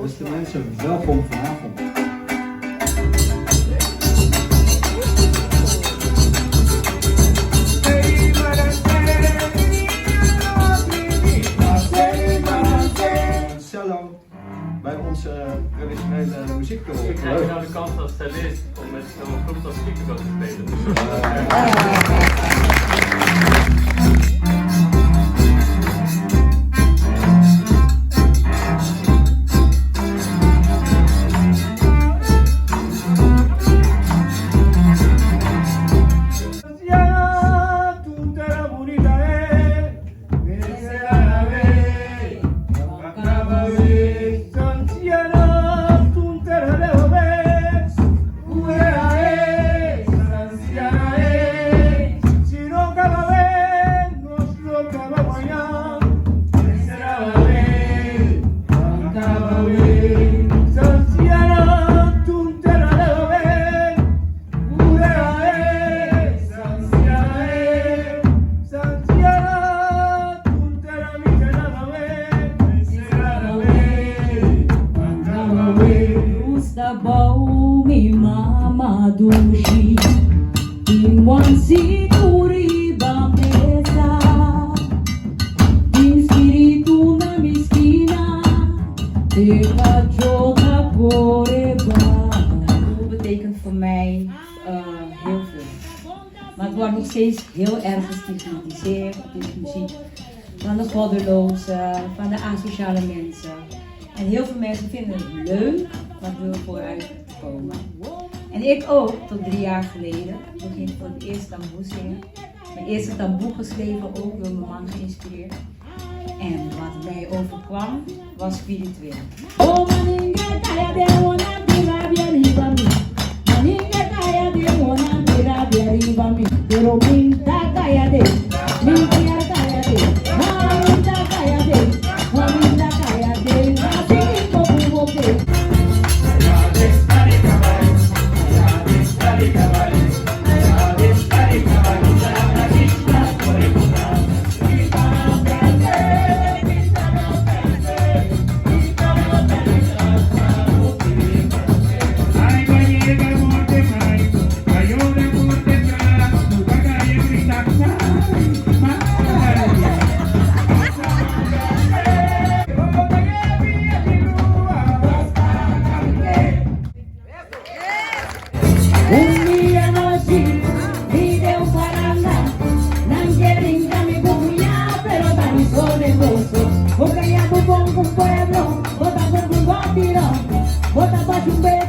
Beste mensen, welkom vanavond. Cello bij onze traditionele muziek te horen. Krijg je nou de kans als cellist om met zo'n groep als Chicago te spelen? Tamboe betekent voor mij heel veel. Maar het wordt nog steeds heel erg gestigmatiseerd. Het is muziek van de goddelozen, van de asociale mensen. En heel veel mensen vinden het leuk, maar wil vooruit komen. En ik ook, tot 3 jaar geleden. Toen ging ik voor het eerst tamboe zingen. Mijn eerste tamboe geschreven, ook door mijn man geïnspireerd. En wat mij overkwam, was spiritueel. Oh, Pero minta kaya de, minta kaya de, minta kaya de, minta kaya de, así como que. Un dia nochi, mi un paranda, nan mi bubuya, pero tani so negocio. Porque ya bubón con pueblo, bota por un botiro, bota pa' chumbero.